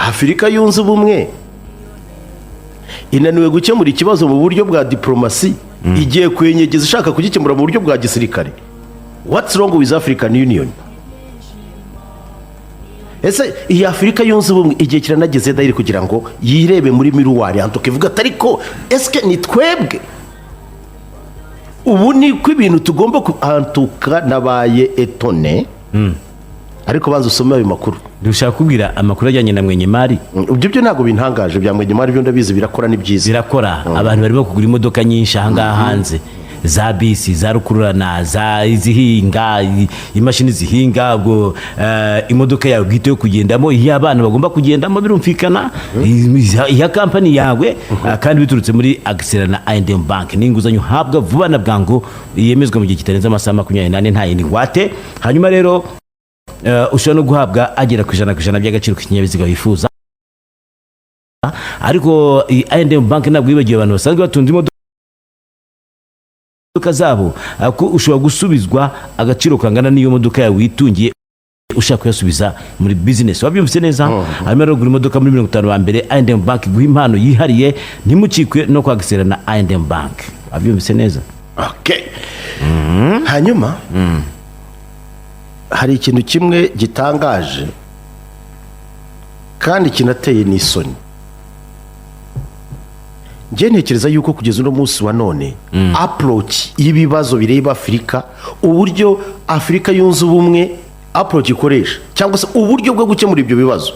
Afurika Yunze Ubumwe inaniwe gukemura ikibazo mu buryo bwa diporomasi, igiye kwenyegeza ishaka kugikemura mu buryo bwa gisirikare. What's wrong with African Union? Ese iyi Afurika Yunze Ubumwe igihe kiranageze dayiri kugira ngo yirebe muri miroir yantuka ivuga ati: "Ariko esike ni twebwe ubu ni ko ibintu tugomba antuka?" Nabaye étonné, ariko banza usome ayo makuru. Dushaka kubwira amakuru ajyanye na Mwenyemari. Ibyo byo ntabwo bintangaje, bya Mwenyemari byo ndabizi, birakora, ni byiza. Zirakora. Abantu barimo kugura imodoka nyinshi ahangaha hanze, za bisi, za rukururana, za izihinga, imashini zihinga. Ubwo imodoka yawe bwite yo kugendamo, iy'abana bagomba kugendamo, birumvikana, iya kampani yawe, kandi biturutse muri Axelera na I&M Bank. Ni inguzanyo uhabwa vuba na bwangu, yemezwa mu gihe kitarenze amasaha 24, nta yindi ngwate. Hanyuma rero ushobora no guhabwa agera ku 100% by'agaciro k'ikinyabiziga wifuza. Ariko iyi I&M Bank ntabwo yibagiwe abantu basanzwe batunze imodoka zabo, ko ushobora gusubizwa agaciro kangana n'iyo modoka yawe witungiye ushaka kuyasubiza muri bizinesi. Wabyumvise neza? Hanyuma rero gura imodoka muri 50 ba mbere, I&M Bank guha impano yihariye. Ntimucikwe no kwagisera na I&M Bank. Wabyumvise neza? Okay. Hanyuma hari ikintu kimwe gitangaje kandi kinateye n'isoni. Njye ntekereza yuko kugeza uno munsi wa none, approach y'ibibazo bireba Afurika, uburyo Afurika Yunze Ubumwe approach ikoresha cyangwa se uburyo bwo gukemura ibyo bibazo,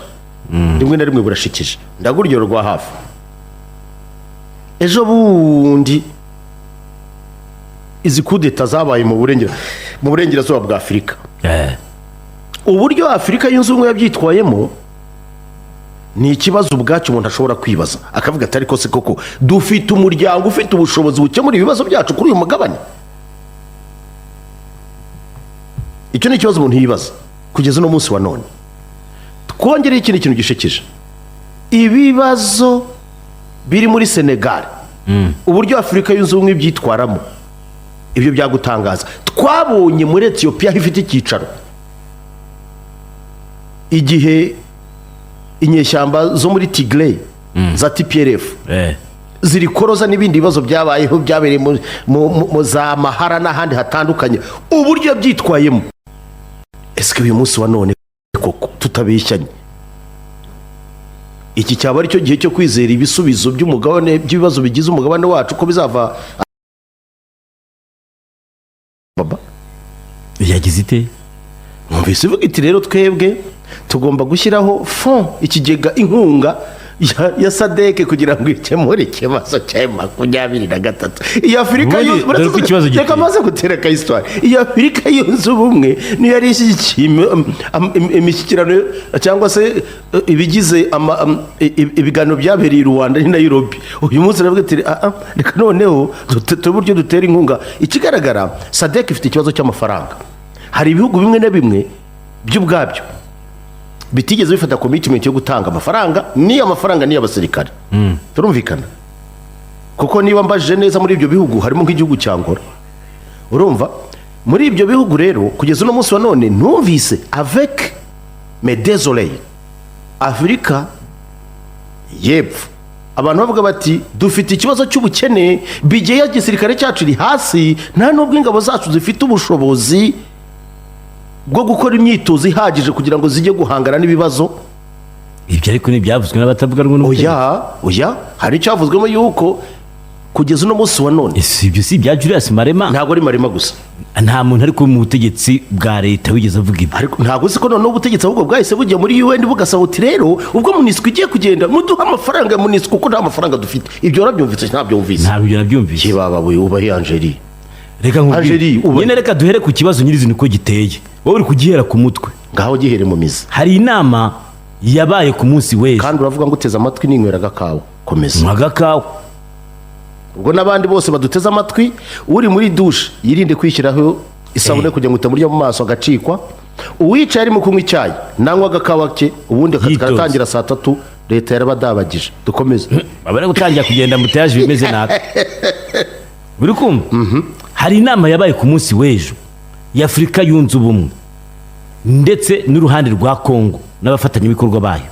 rimwe na rimwe burashikije. Ndaguha urugero rwa hafi. Ejo bundi izi kudeta zabaye mu burengerazuba bwa Afurika, uburyo Afurika Yunze Ubumwe yabyitwayemo ni ikibazo ubwacyo umuntu ashobora kwibaza akavuga ati: "Ariko se koko dufite umuryango ufite ubushobozi bukemura ibibazo byacu kuri uyu mugabane?" Icyo ni ikibazo umuntu yibaza kugeza uno munsi wa none. Twongereho ikindi kintu gishekeje: ibibazo biri muri Senegal, uburyo Afurika Yunze Ubumwe ibyitwaramo, ibyo byagutangaza. Twabonye muri Etiyopiya aho ifite icyicaro, igihe inyeshyamba zo muri Tigray za TPLF ziri koroza, n'ibindi bibazo byabayeho byabereye mu za Mahara n'ahandi hatandukanye, uburyo yabyitwayemo. Ese uyu munsi wa none koko, tutabeshyanye, iki cyaba ari cyo gihe cyo kwizera ibisubizo by'umugabane, by'ibibazo bigize umugabane wacu, ko bizava baba? Yagize ite? Numvise ivuga iti: "Rero twebwe tugomba gushyiraho fonds, ikigega, inkunga ya SADC kugira ngo ikemure ikibazo cya 23." Iyi Afurika Ubundi dore ko ikibazo reka giteye. Maze gutera ka histoire. Iyi Afurika Yunze Ubumwe niyo yari ishyigikiye imishyikirano cyangwa se ibigize ibiganiro byabereye i Rwanda n'i Nairobi. Uyu munsi aravuga ati: "Ah, ah, reka noneho turebe uburyo dutera inkunga." Ikigaragara, SADC ifite ikibazo cy'amafaranga. Hari ibihugu bimwe na bimwe by'ubwabyo bitigeze bifata commitment yo gutanga amafaranga, niyo amafaranga niyo abasirikare. Turumvikana? Kuko niba mbajije neza, muri ibyo bihugu harimo nk'igihugu cya Angola. Urumva, muri ibyo bihugu rero, kugeza uno munsi wa none numvise avec mes deux oreilles Afurika y'Epfo abantu bavuga bati: "Dufite ikibazo cy'ubukene, budget ya gisirikare cyacu iri hasi, nta nubwo ingabo zacu zifite ubushobozi bwo gukora imyitozo ihagije kugira ngo zijye guhangana n'ibibazo." Ibyo ariko ntibyavuzwe n'abatavuga rumwe n'ubutegetsi. Oya, oya, hari icyavuzwemo yuko kugeza uno munsi wa none. Ese ibyo si ibya Julius Malema? Ntabwo ari Malema gusa. Nta muntu ariko mu butegetsi bwa leta wigeze avuga ibyo. Ariko ntabwo uzi ko noneho ubutegetsi ahubwo bwahise bujya muri UN, bugasaba uti: "Rero ubwo MONUSCO igiye kugenda, muduhe amafaranga ya MONUSCO kuko nta mafaranga dufite." Ibyo warabyumvise? Ntabyumvise? Ntabwo ibyo nabyumvise. Kibaba we, ubahe Angeli. Reka nkubwire. Angeli, Nyine reka duhere ku kibazo nyirizina uko giteye, wowe uri kugihera ku mutwe. Ngaho gihere mu mizi. Hari inama yabaye ku munsi w'ejo. Kandi uravuga ngo uteze amatwi, ninywera agakawa. Komeza. Agakawa. Ubwo n'abandi bose baduteze amatwi, uri muri douche yirinde kwishyiraho isabune kugira ngo itamurya mu maso agacikwa. Uwicaye arimo kunywa icyayi nanywa agakawa ke, ubundi akazi Yitonze. karatangira saa 3. Leta yarabadabagije. Dukomeze. Bari gutangira kugenda mutayaje bimeze nabi. Uri kumva, hari inama yabaye ku munsi w'ejo y'Afurika Yunze Ubumwe ndetse n'uruhande rwa Kongo n'abafatanyabikorwa bayo.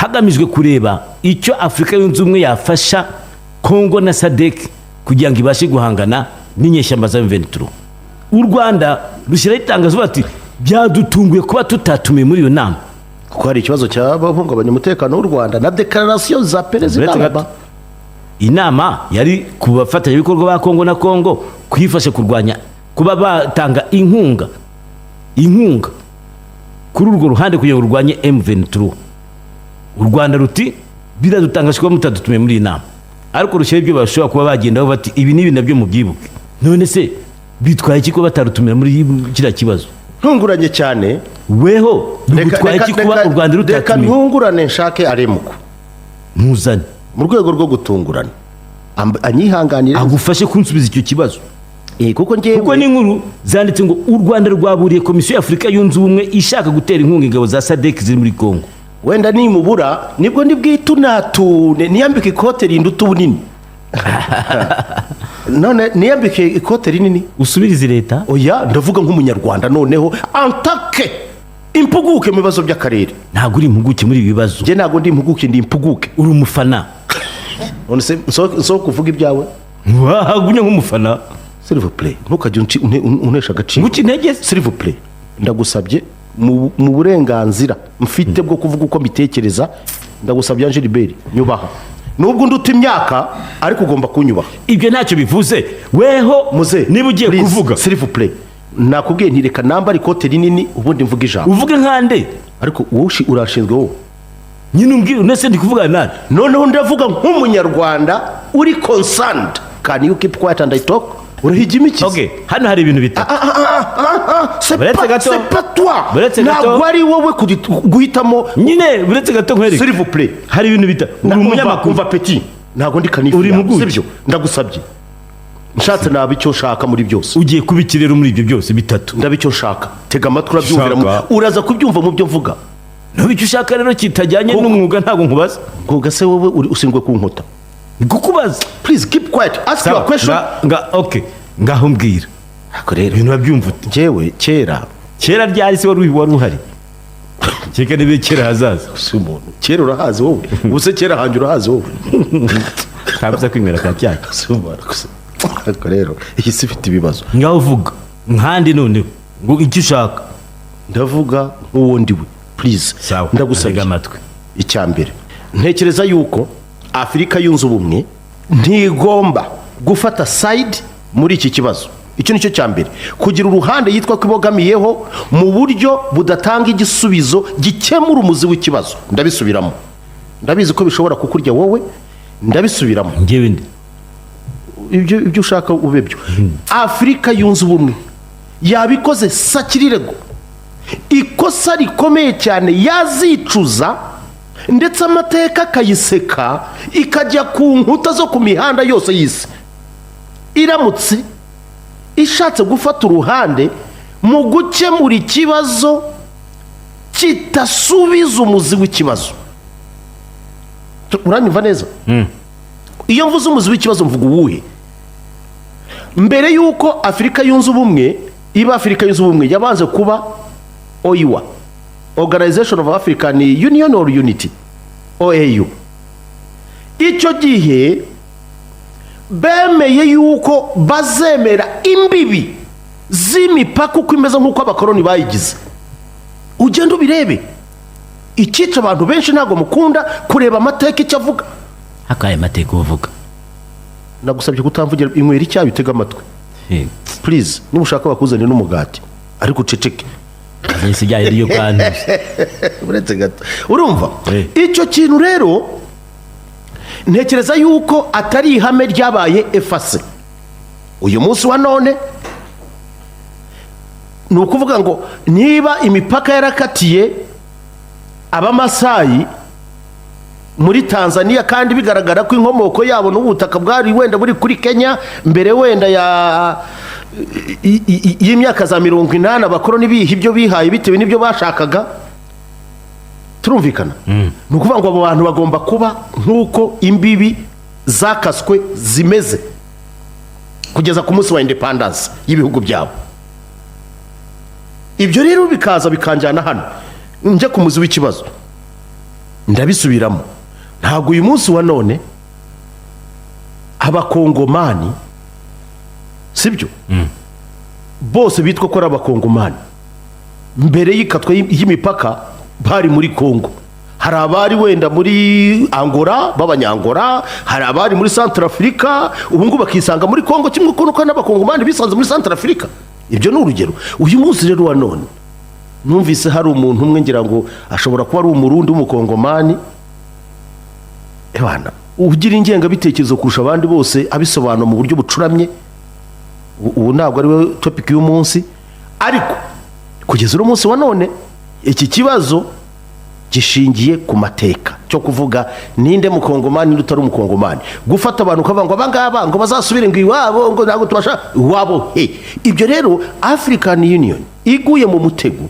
Hagamijwe kureba icyo Afurika Yunze Ubumwe yafasha Kongo na SADC kugira ngo ibashe guhangana n'inyeshyamba za M23. U Rwanda rushyiraho itangazo bati: "Byadutunguye kuba tutatumiwe muri iyo nama." Kuko hari ikibazo cy'abahungabanya umutekano w'u Rwanda na déclaration za perezida. Uretse gato. Baba. Inama yari ku bafatanyabikorwa ba Kongo na Kongo kuyifasha kurwanya, kuba batanga inkunga kuri urwo ruhande kugira ngo rurwanye M23. U Rwanda ruti: "Biradutangaje kuba mutadutumiye muri iyi nama," ariko rushyiraho ibyo bashobora kuba bagendaho, bati: "Ibi n'ibi nabyo mubyibuke." None se bitwaye iki kuba batarutumira muri kiriya kibazo? Ntunguranye cyane. Weho bigutwaye iki kuba u Rwanda Reka rutatumiwe? ntungurane, nshake aremuko. Ntuzane. Mu rwego rwo gutungurana, anyihanganire. Agufashe kunsubiza icyo kibazo. Kuko ngewe Kuko n'inkuru zanditse ngo u Rwanda rwaburiye Komisiyo y'Afurika Yunze Ubumwe ishaka gutera inkunga ingabo za SADC ziri muri Kongo. Wenda nimubura nibwo ndibwitunatune, niyambike ikote rinduta ubunini, none niyambike ikote rinini. Usubirize leta. Oya, ndavuga nk'Umunyarwanda noneho antake impuguke mu bibazo by'akarere. Ntabwo uri impuguke muri ibi bibazo. Njye ntabwo ndi impuguke, ndi impuguke. Uri umufana. None se nsohoke kuvuga ibyawe? Wahagumye nk'umufana. S'il vous plaît, ntukajye untesha agaciro. Nguca intege se? S'il vous plaît, ndagusabye, mu burenganzira mfite bwo kuvuga uko mbitekereza, ndagusabye Angel, nyubaha. Nubwo unduta imyaka, ariko ugomba kunyubaha. Ibyo ntacyo bivuze weho. Muze. Niba ugiye Please, kuvuga. S'il vous plaît, nakubwiye nti reka nambare ikote rinini, ubundi mvuge ijambo. Uvuge nkande? Ariko wowe urashinzwe wowe. Nyine umbwira, unese ndi kuvuga nande? Noneho ndavuga nk'Umunyarwanda uri concerned. Can you keep quiet and I talk? Urahigima iki? Okay, hano hari ibintu bitatu. C'est Buretse pas, gato. c'est pas toi. Buretse gato. Ntabwo ari wowe guhitamo. Nyine uretse gato nkwereke. S'il vous plaît. Hari ibintu bitatu, uri umunyamakuru. Umva petit, ntabwo ndi kanifu Uri yawe, impuguke. sibyo? Ndagusabye, nshatse naba icyo nshaka muri byose. Ugiye kuba iki rero muri ibyo byose bitatu? Ndaba icyo nshaka. Tega amatwi, urabyumvira Shaka. uraza kubyumva mu byo mvuga. Ntuba icyo ushaka rero kitajyanye n'umwuga, ntabwo nkubaza. Ngoga se wowe uri ushinzwe ku nkota? Kukubaza. Please keep quiet, ask your question. Nga okay, ngaho mbwira. Ariko rero Ibintu babyumva ute? Njyewe kera Kera ryari se? Wari uhari keka niba kera hazaza. Si umuntu kera urahazi wowe? Ubu se kera hanjye urahazi wowe? Ntabwo kwinywera ka cyayi. Si umuntu gusa. Ariko rero iyi si ifite ibibazo. Ngaho uvuga nkandi noneho ngo icyo ushaka. Ndavuga nk'uwo ndi we, please. Sawa. Ndagusabye. Ntega amatwi. Icya mbere, ntekereza yuko Afurika Yunze Ubumwe ntigomba gufata side muri iki kibazo. Icyo ni cyo cya mbere. Kugira uruhande yitwa ko ibogamiyeho mu buryo budatanga igisubizo gikemura umuzi w'ikibazo. Ndabisubiramo, ndabizi ko bishobora kukurya wowe, ndabisubiramo. Ngewe ndi Ibyo ushaka ube byo. Afurika Yunze Ubumwe yabikoze sacrilège, ikosa rikomeye cyane yazicuza, ndetse amateka akayiseka, ikajya ku nkuta zo ku mihanda yose y'isi, iramutse ishatse gufata uruhande mu gukemura ikibazo kidasubiza umuzi w'ikibazo. Uranyumva neza? Iyo mvuze umuzi w'ikibazo, mvuga uwuhe? Mbere y'uko Afurika Yunze Ubumwe iba Afurika Yunze Ubumwe, yabanje kuba OUA, Organization of African Union or Unity, OAU. Icyo gihe bemeye yuko bazemera imbibi z'imipaka uko imeze, nk'uko abakoroni bayigize. Ugenda ubirebe, icyica abantu benshi, ntabwo mukunda kureba amateka icyo avuga. Akaye mateka uvuga? Nagusabye kutamvugira. Inywera icyayi, utege amatwi. Please, niba ushaka bakuzanire n'umugati, ariko uceceke. Ese ibyaye ryo kwantuza? Uretse gato, urumva? Eh. Icyo kintu rero ntekereza yuko atari ihame ryabaye effacé uyu munsi wa none. Ni ukuvuga ngo niba imipaka yarakatiye Abamasayi muri Tanzania, kandi bigaragara ko inkomoko yabo n'ubutaka bwari wenda buri kuri Kenya mbere wenda ya y'imyaka za 80, abakoroni biha ibyo bihaye bitewe n'ibyo bashakaga, turumvikana? Ni ukuvuga ngo abo bantu bagomba kuba nk'uko imbibi zakaswe zimeze kugeza ku munsi wa independence y'ibihugu byabo. Ibyo rero bikaza bikanjyana hano, njya ku muzi w'ikibazo. Ndabisubiramo, ntabwo uyu munsi wa none Abakongomani, sibyo, bose bitwa ko ari Abakongomani mbere y'ikatwa y'imipaka bari muri Kongo. Hari abari wenda muri Angola b'Abanyangora, hari abari muri Centrafrica, ubu ngubu bakisanga muri Kongo, kimwe uko n'Abakongomani bisanze muri Centrafrica. Ibyo ni urugero. Uyu munsi rero wa none numvise hari umuntu umwe, ngira ngo ashobora kuba ari Umurundi w'Umukongomani, ebana ugira ingengabitekerezo kurusha abandi bose, abisobanura mu buryo bucuramye. Ubu ntabwo ari we topic y'umunsi, ariko kugeza uno munsi wa none iki kibazo gishingiye ku mateka cyo kuvuga ninde Mukongomani, ninde utari Umukongomani, gufata abantu ukavuga ngo abangaba ngo bazasubire ngo iwabo, ngo ntabwo tubasha iwabo he. Ibyo rero, African Union iguye mu mutego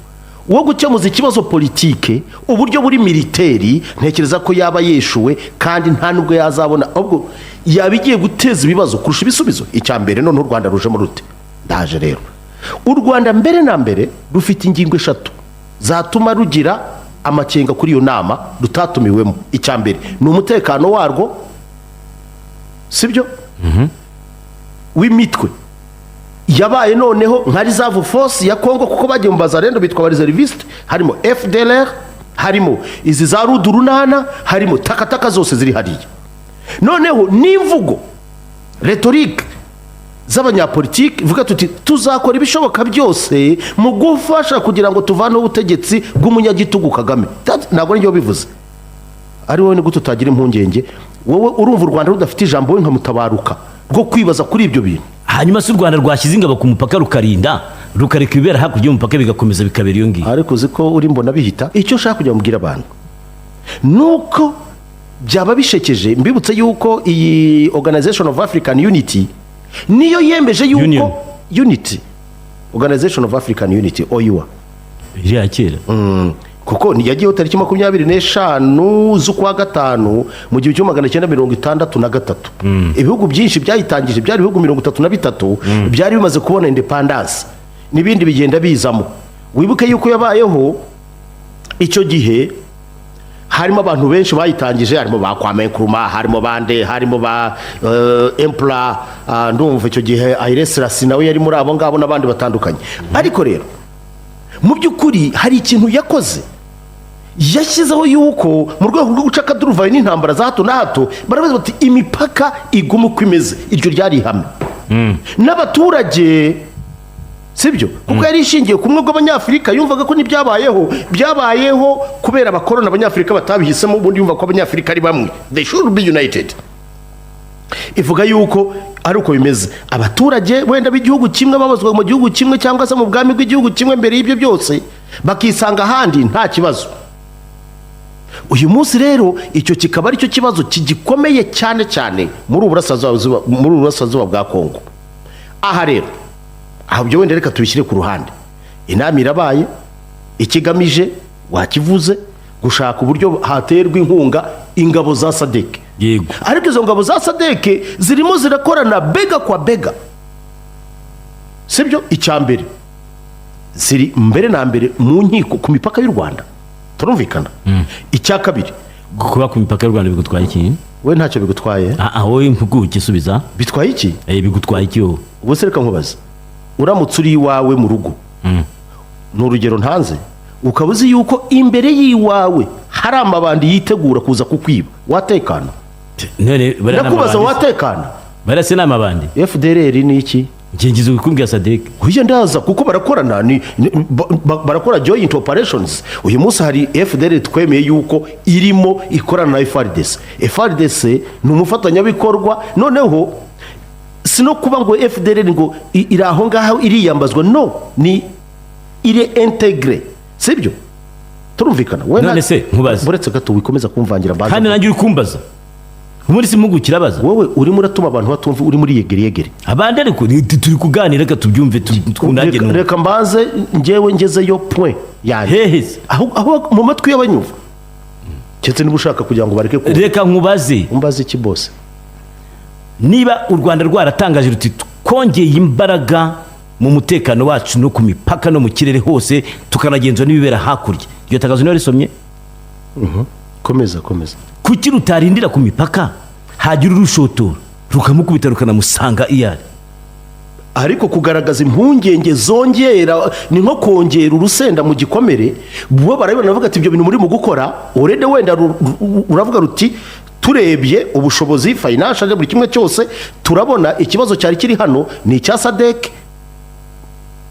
wo gukemuza ikibazo politike uburyo buri militaire, ntekereza ko yaba yeshuwe kandi nta nubwo yazabona, ahubwo yaba igiye guteza ibibazo kurusha ibisubizo. Icya mbere, noneho u Rwanda rujemo rute? Ndaje rero. U Rwanda mbere na mbere rufite ingingo eshatu zatuma rugira amakenga kuri iyo nama rutatumiwemo. Icya mbere ni umutekano warwo, sibyo, w'imitwe yabaye noneho nka reserve force ya Congo, kuko bagiye mu Bazarendo bitwa ba réservistes, harimo FDLR, harimo izi za Rudurunana, harimo takataka zose ziri hariya. Noneho n'imvugo, rhétorique z'abanyapolitiki, vuga tuti tuzakora ibishoboka byose mu gufasha kugira ngo tuvaneho ubutegetsi bw'umunyagitugu Kagame. Ntabwo aribyo bivuze. Ari wowe, ni gute utagira impungenge? Wowe urumva u Rwanda rudafite ijambo, we nka Mutabaruka, rwo kwibaza kuri ibyo bintu? Hanyuma se u Rwanda rwashyize ingabo ku mupaka, rukarinda, rukareka ibibera hakurya y'umupaka bigakomeza bikabera iyo ngiyo? Ariko uzi ko uri mbona bihita. Icyo ushaka kugira ngo mbwire abantu ni uko byaba bishekeje. Mbibutse yuko iyi Organization of African Unity niyo yemeje yuko Union. Unity, Organization of African Unity, OUA. Iriya kera. Kuko yagiyeho tariki 25 z'ukwa gatanu mu 1963. Ibihugu byinshi byayitangije byari ibihugu 33 byari bimaze kubona independence, n'ibindi bigenda bizamo. Wibuke yuko yabayeho icyo gihe harimo abantu benshi bayitangije, harimo ba Kwame Nkrumah, harimo bande, harimo ba Emperor, ndumva icyo gihe Haile Selassie nawe yari muri abo ngabo n'abandi batandukanye. Ariko rero mu by'ukuri hari ikintu yakoze, yashyizeho yuko mu rwego rwo guca akaduruvayo n'intambara za hato na hato, baravuga bati imipaka iguma uko imeze. Iryo ryari ihame n'abaturage, sibyo? Kuko yari ishingiye ku bumwe bw'Abanyafurika. Yumvaga ko n'ibyabayeho byabayeho kubera abakoroni, Abanyafurika batabihisemo. Ubundi yumva ko Abanyafurika ari bamwe, they should be united. Ivuga yuko ari uko bimeze, abaturage wenda b'igihugu kimwe babazwa mu gihugu kimwe cyangwa se mu bwami bw'igihugu kimwe mbere y'ibyo byose, bakisanga ahandi nta kibazo. Uyu munsi rero icyo kikaba aricyo kibazo kigikomeye cyane cyane muri ubu burasirazuba bwa Kongo. Aha rero, aho ibyo wenda reka tubishyire ku ruhande. Inama irabaye, ikigamije wakivuze, gushaka uburyo haterwa inkunga ingabo za SADC. Ariko izo ngabo za SADC zirimo zirakorana bega kwa bega, sibyo? Icya mbere, ziri mbere na mbere mu nkiko ku mipaka y'u Rwanda, turumvikana? Icya kabiri, Kuba ku mipaka y'u Rwanda bigutwaye iki? We ntacyo bigutwaye. Ah, wowe impuguke, subiza. Bitwaye iki? Bigutwaye iki wowe? Ubwo se reka nkubaze, uramutse uri iwawe mu rugo, ni urugero ntanze, ukaba uzi yuko imbere y'iwawe hari amabandi yitegura kuza kukwiba, watekana? None bariya ni Ndakubaza, amabandi? watekana? Bariya se ni amabandi? FDLR ni iki? Ngengizo kumbwira SADC. Kujya ndaza kuko barakorana, ni barakora joint operations. Uyu munsi hari FDLR twemeye yuko irimo ikorana na FARDC. FARDC ni umufatanyabikorwa. Noneho si no kuba ngo FDLR ngo iri aho ngaho iriyambazwa, no ni iri intégrée, sibyo? Turumvikana? We None se, nkubaze. Uretse gato, wikomeza kumvangira mbanza. Kandi nanjye uri kumbaza, ubundi si impuguke irabaza. Wowe urimo uratuma abantu batumva, uri muri yegere yegere. Abandi ariko turi kuganira, reka tubyumve, twunage. Reka, Numve. reka mbanze njyewe ngezeyo point yanjye. Hehe se? Aho mu matwi y'abanyumva, keretse niba ushaka kugira ngo bareke kumva. Reka nkubaze. Umbaze iki bose? Niba u Rwanda rwaratangaje ruti twongeye imbaraga mu mutekano wacu no ku mipaka no mu kirere hose, tukanagenzura n'ibibera hakurya, iryo tangazo niba risomye. Komeza, komeza. Kuki rutarindira ku mipaka, hagira urushotora rukamukubita, rukanamusanga iyo ari? Ariko kugaragaza impungenge zongera, ni nko kongera urusenda mu gikomere. Bo barabibona, bavuga ati: "Ibyo bintu muri mu gukora urede." Wenda uravuga ruti: "Turebye ubushobozi, financial, buri kimwe cyose, turabona ikibazo cyari kiri hano ni icya SADC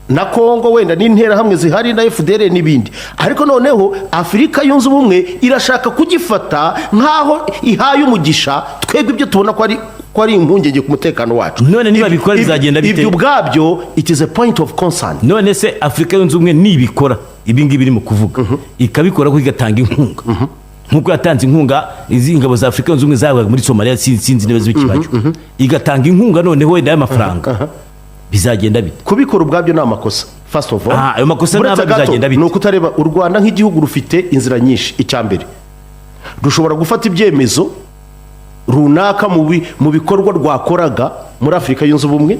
na Kongo, wenda n'interahamwe zihari na FDLR n'ibindi, ariko noneho Afurika Yunze Ubumwe irashaka kugifata nk'aho ihaye umugisha twebwe ibyo tubona ko ari impungenge ku mutekano wacu." None nibabikora bizagenda bite? Ibyo ubwabyo, it is a point of concern. None se Afurika Yunze Ubumwe nibikora ibi ngibi irimo kuvuga, ikabikora ko igatanga inkunga nk'uko yatanze inkunga izi ngabo za Afurika Yunze Ubumwe zabaga muri Somaliya, sinzi niba zikibayo, igatanga inkunga noneho wenda y'amafaranga, bizagenda bite? Kubikora ubwabyo ni amakosa, first of all. Ah, ayo makosa Uretse naba gato, bizagenda bite? Ni ukutareba u Rwanda nk'igihugu rufite inzira nyinshi. Icya mbere, rushobora gufata ibyemezo runaka mu bikorwa rwakoraga muri Afurika Yunze Ubumwe.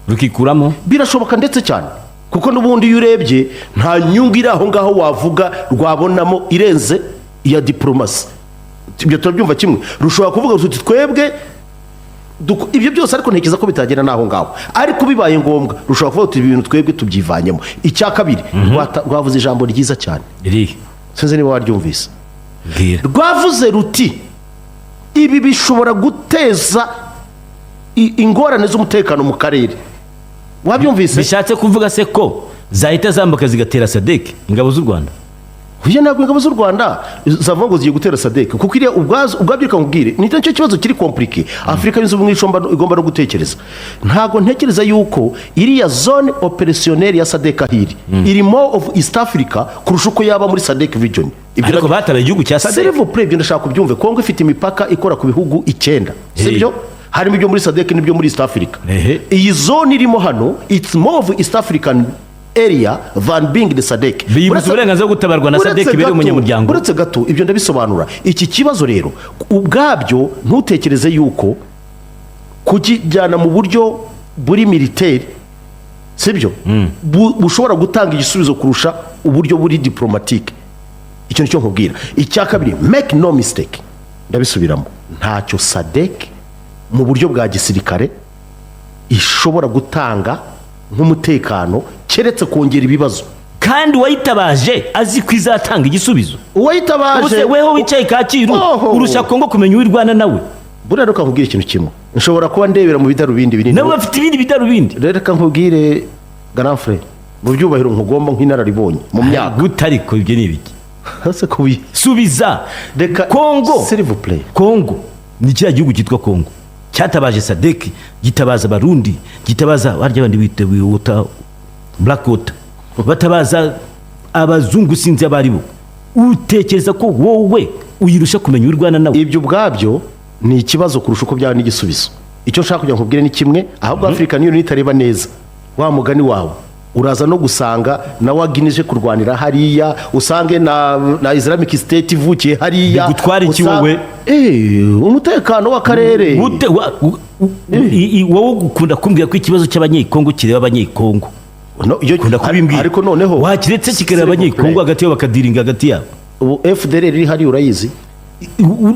Rukikuramo. Birashoboka ndetse cyane, kuko n'ubundi iyo urebye nta nyungu iri aho ngaho wavuga rwabonamo irenze iya diporomasi. Ibyo turabyumva kimwe. Rushobora kuvuga ruti: "Twebwe ibyo byose." Ariko ntekereza ko bitagera n'aho ngaho, ariko bibaye ngombwa rushobora kuvuga uti: "Ibi bintu twebwe tubyivanyemo." Icya kabiri, rwavuze ijambo ryiza cyane. Irihe? Sinzi niba waryumvise. Mbwira. Rwavuze ruti: "Ibi bishobora guteza ingorane z'umutekano mu karere." Wabyumvise? Bishatse kuvuga se ko zahita zambuka zigatera SADC, ingabo z'u Rwanda? Burya ntabwo ingabo z'u Rwanda zavuga ngo zigiye gutera SADC, kuko iriya ubwazo ubwabyo, reka nkubwire, ni cyo kibazo kiri compliqué Afurika Yunze Ubumwe igomba no gutekereza. Ntabwo ntekereza yuko iriya zone opérationnelle ya SADC aho iri, iri more of East Africa kurusha uko yaba muri SADC region. Ibyo Ariko batabaye igihugu cya SADC. S'il vous plaît, ibyo ndashaka kubyumve. Kongo ifite imipaka ikora ku bihugu icyenda, sibyo? Harimo ibyo muri SADC n'ibyo muri East Africa. Iyi zone irimo hano, it's more of East African area than being the SADC. Biyibuza uburenganzira bwo gutabarwa na Uretse SADC ibereye umunyamuryango. Uretse gato, ibyo ndabisobanura. Iki kibazo rero ubwabyo, ntutekereze yuko kukijyana mu buryo buri militaire, sibyo, bushobora gutanga igisubizo kurusha uburyo buri diplomatique. Icyo nicyo nkubwira. Icya kabiri, make no mistake, ndabisubiramo, ntacyo SADC mu buryo bwa gisirikare ishobora gutanga nk'umutekano keretse kongera ibibazo. Kandi uwayitabaje azi ko izatanga igisubizo. Uwayitabaje Ubuse weho wicaye Kacyiru Oho. urusha Kongo kumenya uwo irwana nawe? Buriya reka nkubwire ikintu kimwe: nshobora kuba ndebera mu bidarubindi binini. Nabo bafite ibindi bidarubindi. Rero reka nkubwire, grand frère, mu byubahiro nkugomba nk'inararibonye mu myaka. Gute? Ariko ibyo ni ibiki? Ese kubi Subiza. Reka Kongo. S'il vous plaît. Kongo ni kiriya gihugu cyitwa Kongo cyatabaje SADC, gitabaza Abarundi, gitabaza barya bandi bita wita Black Water, batabaza abazungu, sinzi abo ari bo. Utekereza ko wowe uyirusha kumenya urwana nawe? Ibyo ubwabyo ni ikibazo kurusha uko byaba n'igisubizo. Icyo nshaka kugira ngo nkubwire ni kimwe ahubwo: Afurika niyo nitareba neza, wa mugani wawe, uraza no gusanga na Wagner ije kurwanira hariya, usange na Islamic State ivukiye hariya. Bigutwara iki wowe? Umutekano w'akarere. Gute wowe ukunda kumbwira ko ikibazo cy'Abanyekongo kireba Abanyekongo? No, Ukunda kubimbwira. Ariko noneho Wakiretse kikareba Abanyekongo hagati yabo, bakadiringa hagati yabo. Ubu FDLR iri hariya urayizi?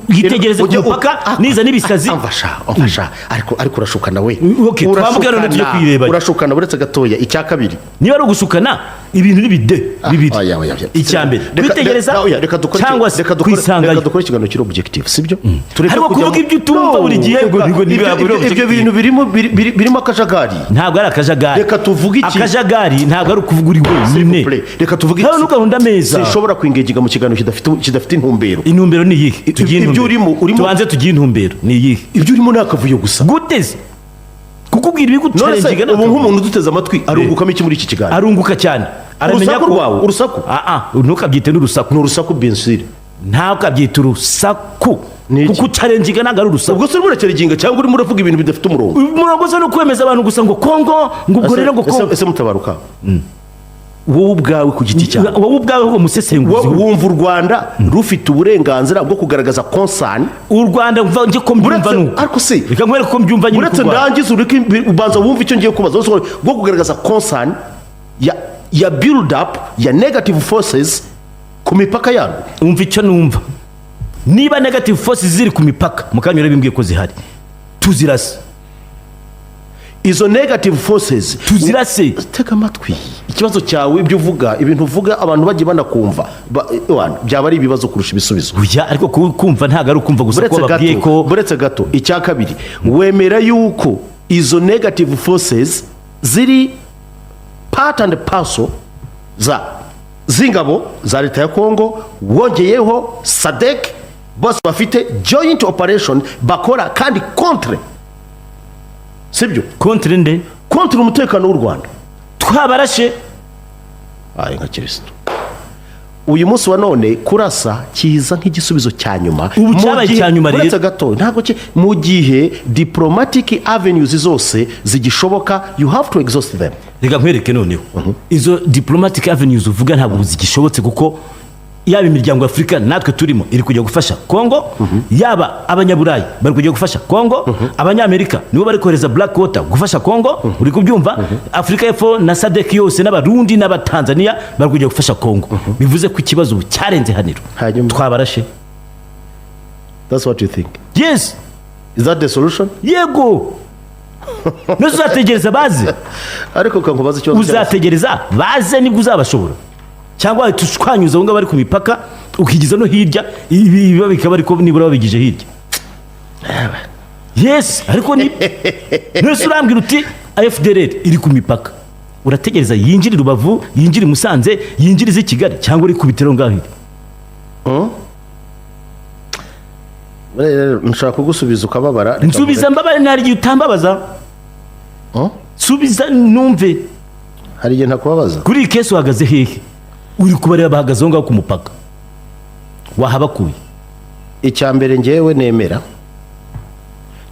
Yitegereze ku mupaka niza n'ibisazi. Amfasha, amfasha, ariko urashukana we. Okay, twambuke none tujye kuyireba. Urashukana. Uretse gatoya, icya kabiri. Niba ari ugusukana, ibintu ni bide bibiri. Oya, oya, oya. Icya mbere, kwitegereza oya, reka dukore cyangwa se reka dukore kwisangayo. Reka dukore ikiganiro kiri objective, sibyo? Tureke Ariko kujya kuvuga ibyo utumva No, buri gihe ngo ntibiba ibyo objective. bintu birimo akajagari. Ntabwo ari akajagari. Reka tuvuge iki? Akajagari ntabwo ari ukuvuga uri wenyine. Play. Reka tuvuge. Nawe ntugahunda ameza. Sinshobora kwinginga mu kiganiro kidafite intumbero. Intumbero ni iyihe? Tugire Ibyo intumbero. urimo Tubanze tugire intumbero, ni iyihe? Ibyo urimo ni akavuyo gusa. Gute se? Kukubwira None se ibigucarenginga. ubu nk'umuntu uduteze amatwi arungukamo iki muri iki kiganiro? Arunguka cyane, aramenya Urusaku ko rwawe, urusaku. Ah ah, ntukabyite n'urusaku. Ni urusaku, bien sûr. Ntukabyite urusaku. Ni iki? Kuko ucarenginga ntabwo ari urusaku. Ubwo se urimo uracarenginga cyangwa urimo uravuga ibintu bidafite umurongo? Umurongo se ni ukwemeza abantu gusa ngo Kongo, ngo ubwo rero ngo Kongo. Ese mutabaruka, wowe ubwawe ku giti cyawe, Wowe ubwawe uwo musesenguzi, wumva u Rwanda rufite uburenganzira bwo kugaragaza concern? U Rwanda, mva njye ko mbyumva nuko. Ariko se Reka nkwereke ko mbyumva nyine uretse ku Rwanda. ndangize, ureke ubanza wumve icyo ngiye kubaza. Bwo kugaragaza concern ya build up ya negative forces ku mipaka yarwo? Umva icyo numva. Niba negative forces ziri ku mipaka, mu kanya urabimbwiye ko zihari, tuzirase. Izo negative forces Tuzirase. Tega amatwi. Ikibazo cyawe, ibyo uvuga, ibintu uvuga, abantu bagiye banakumva, ewana, byaba ari ibibazo kurusha ibisubizo. Oya, ariko kumva ntabwo ari ukumva gusa ko Buretse babwiye gato. ko Buretse gato. Icya kabiri, wemera yuko izo negative forces ziri part and parcel za z'ingabo za leta ya Kongo, wongeyeho SADC, bose bafite joint operation bakora kandi contre, sibyo? Contre nde? Contre umutekano w'u Rwanda. Twabarashe. Aye, nka Kirisito, uyu munsi wa none kurasa kiza nk'igisubizo cya nyuma. Ubu Mu cyabaye icya nyuma rero. Uretse gato, ntabwo mu gihe diplomatic avenues zose zigishoboka, you have to exhaust them. Reka nkwereke noneho, izo diplomatic avenues uvuga ntabwo zigishobotse, kuko yaba imiryango ya Afurika natwe turimo iri kujya gufasha Kongo, yaba Abanyaburayi bari kujya gufasha Kongo, Abanyamerika nibo bari kohereza Black Water gufasha Kongo, uri kubyumva? Afurika y'Epfo na SADC yose n'Abarundi n'Abatanzania bari kujya gufasha Kongo. Bivuze ko ikibazo ubu cyarenze haniro. Hanyuma? Twabarashe. That's what you think? Yes. Is that the solution? Yego, nose uzategereza baze? Ariko kankubaza ikibazo Uzategereza baze nibwo uzabashobora, cyangwa wahita ushwanyuza abo ngabo bari ku mipaka ukigiza no hirya, ibi biba bikaba, ariko nibura babigije hirya. Yes, ariko ni nose urambwira uti FDLR iri ku mipaka, urategereza yinjire i Rubavu, yinjire i Musanze, yinjire i Kigali, cyangwa uri kubitiro ngaho iri? Rero, nshobora kugusubiza ukababara. Reka Nsubiza mbabare, ntari igihe utambabaza. Subiza numve. Hari igihe ntakubabaza. Kuri iyi case uhagaze hehe? Uri kubareba bahagaze aho ngaho ku mupaka, wahabakuye. Icya mbere ngewe nemera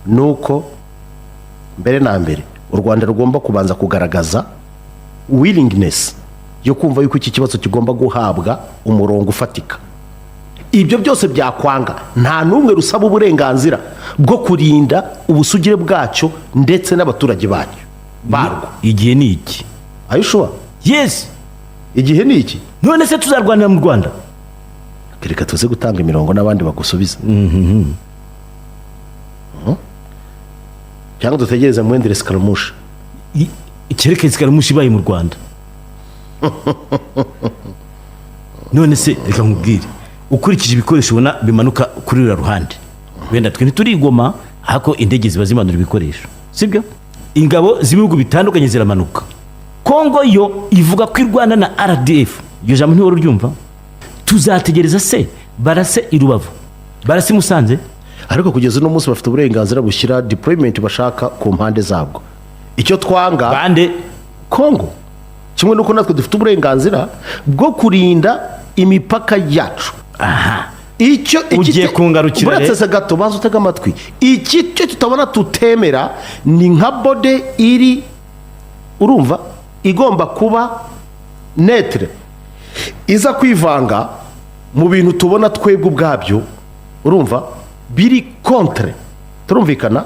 ni uko mbere na mbere u Rwanda rugomba kubanza kugaragaza willingness yo kumva yuko iki kibazo kigomba guhabwa umurongo ufatika. Ibyo byose byakwanga, nta n'umwe rusaba uburenganzira bwo kurinda ubusugire bwacyo ndetse n'abaturage bacyo barwo. Igihe ni iki. Are you sure? Yes. Igihe ni iki? None se tuzarwanira mu Rwanda? Reka tuze gutanga imirongo n'abandi bagusubiza. Cyangwa dutegereze moindre escarmouche. Kereka escarmouche ibaye mu Rwanda. None se reka nkubwire, ukurikije ibikoresho ubona bimanuka kuri ruriya ruhande, wenda twe ntiturigoma, ariko indege ziba zimanura ibikoresho, sibyo? Ingabo z'ibihugu bitandukanye ziramanuka. Kongo yo ivuga ko irwana na RDF, iryo jambo ntiwari uryumva. Tuzategereza se barase i Rubavu, barase i Musanze? Ariko kugeza uno munsi bafite uburenganzira bushyira deployment bashaka ku mpande zabwo. Icyo twanga Bande? Kongo. Kimwe n'uko natwe dufite uburenganzira bwo kurinda imipaka yacu. Icyo Ugiye kungarukira. Uretse se gato, banza utege amatwi. Iki cyo tutabona, tutemera, ni nka body iri, urumva, igomba kuba neutre, iza kwivanga mu bintu tubona twebwe ubwabyo, urumva, biri contre, turumvikana,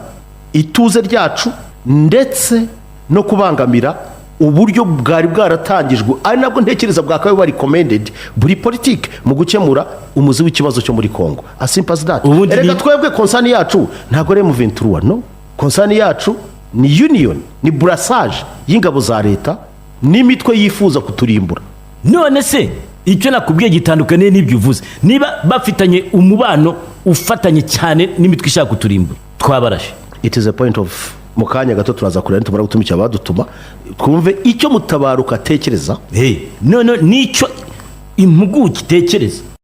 ituze ryacu ndetse no kubangamira uburyo bwari bwaratangijwe, ari nabwo ntekereza bwakabaye bari recommended buri politiki mu gukemura umuzi w'ikibazo cyo muri Congo. As simple as that. Ubundi Erega twebwe concern yacu ntabwo ari M23. No, concern yacu ni union, ni brassage y'ingabo za leta n'imitwe yifuza kuturimbura. None se icyo nakubwiye gitandukaniye n'ibyo uvuze? Niba bafitanye umubano ufatanye cyane n'imitwe ishaka kuturimbura, twabarashe. It is a point of mu kanya gato turaza kureba, nitumara gutumikira abadutuma, twumve icyo Mutabaruka atekereza. Hey, none nicyo impuguke itekereza.